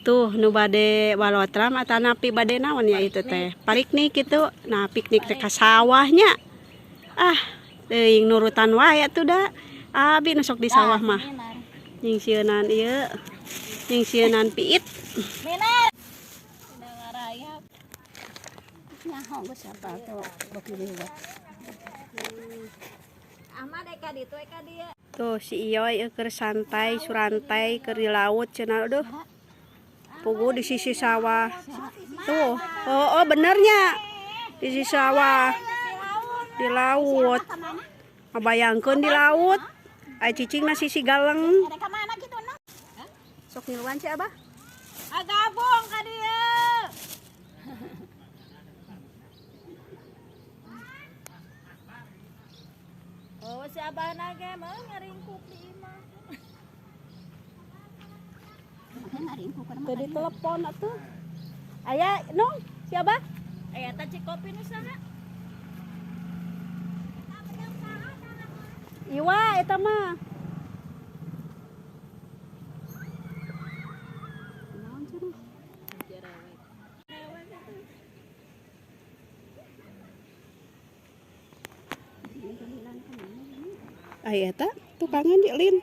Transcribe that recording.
Tuh nu bade balotram atanapi bade naon ya itu teh. Pariknik kitu. Nah, piknik teh ka sawahnya. Ah, teuing nurutan wae atuh da. Abi nu sok di sawah mah. Nyingsieunan ieu. Nyingsieunan piit. Minar. Udah ngarayap. Nyaho geus apa tuh beki deui. Ahmad eka ditu eka dieu. Tuh si Iyoy keur santai surantai keur di laut cenah aduh. Pugu di sisi sawah. Tuh, oh, benernya. Di sisi sawah. Di laut. Ngabayangkeun di laut. Ai cicing na sisi galeng. Ka mana kitu no? Sok ngiluan si Abah. Ah gabung ka dieu. Oh, si abahna ge mah ngaringkuk di imah. Tadi telepon atuh. Aya, nong, si Abah? Aya ta Cikopi nu saha? Iwa eta mah. Naon cenah? Ai eta tukangan di lin.